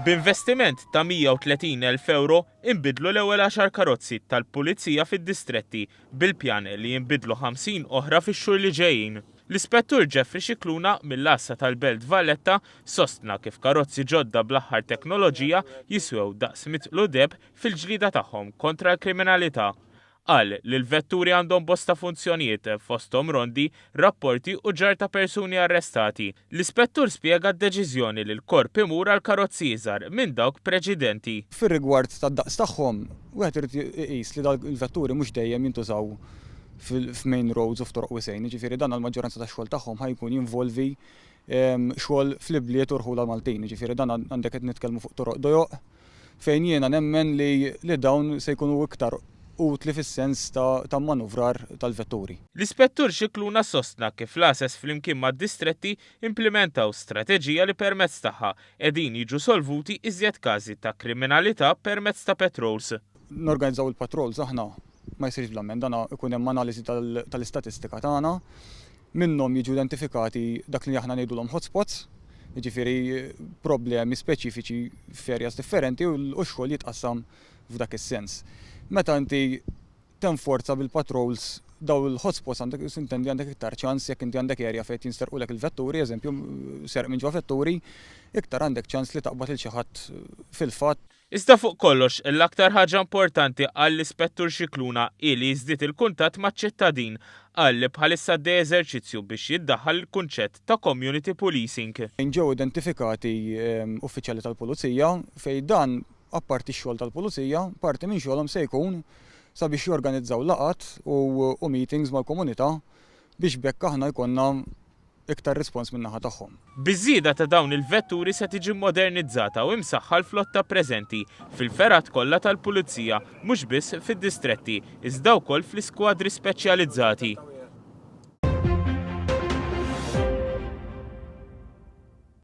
B'investiment ta' 130,000 ewro inbidlu l-ewwel għaxar karozzi tal-Pulizija fid-distretti bil-pjan li jinbidlu 50 oħra fix-xhur li ġejjin. L-Ispettur Jeffrey Scicluna mill-Għassa tal-Belt Valletta sostna kif karozzi ġodda bl-aħħar teknoloġija jiswew daqs mitqlu deheb fil-ġlieda tagħhom kontra l-kriminalità. Qal li l-vetturi għandhom bosta funzjonijiet, fosthom rondi, rapporti u ġarr ta' persuni arrestati. L-Ispettur spjega d-deċiżjoni li l-Korp imur għal karozzi iżgħar minn dawk preċidenti. Fir-rigward tad-daqs tagħhom, wieħed irid iqis li dawn il-vetturi mhux dejjem jintużaw f'main roads u f'toroq wisgħin, jiġifieri dan għall-maġġoranza tax-xogħol tagħhom ħa jkun jinvolvi xogħol fl-ibliet u rħula Maltin, jiġifieri dan għandek qed nitkellmu fuq toroq dojoq, fejn jiena nemmen li li dawn se jkunu iktar utli fis-sens ta' ta' mmanuvrar tal-vetturi. L-Ispettur Scicluna sostna kif l-għases flimkien mad-distretti implimentaw strateġija li permezz tagħha qegħdin jiġu solvuti iżjed każi ta' kriminalità permezz ta' patrols. Norganizzaw il-patrols aħna ma jsirx bl-amment, dan ikun hemm analiżi tal-istatistika tagħna Minnhom jiġu identifikati dak li aħna ngħidulhom hotspots, jiġifieri problemi speċifiċi f'areas differenti u x-xogħol jitqassam f'dak is-sens. Meta inti tenforza bil-patrols dawn il-hotspots għandek sintendi għandek iktar ċans jekk inti għandek area fejn qed jinsterqulek il-vetturi, eżempju serq minn ġo vetturi, iktar għandek ċans li taqbad lil xi ħadd fil-fatt. Iżda fuq kollox, l-aktar ħaġa importanti qal l-Ispettur Scicluna hi li jiżdied il-kuntatt maċ-ċittadin. Qal li bħalissa għaddej eżerċizzju biex jiddaħħal il-kunċett ta' community policing. Fejn ġew identifikati uffiċjali tal-Pulizija fejn dan apparti x-xogħol tal-Pulizija, parti minn xogħolhom se jkun sabiex jorganizzaw laqgħat u meetings mal-komunità biex b'hekk aħna jkollna iktar rispons min-naħa tagħhom. Biż-żieda ta' dawn il-vetturi se tiġi mmodernizzata u imsaħħa l-flotta preżenti fil-fergħat kollha tal-Pulizija mhux biss fid-distretti iżda wkoll fl-iskwadri speċjalizzati.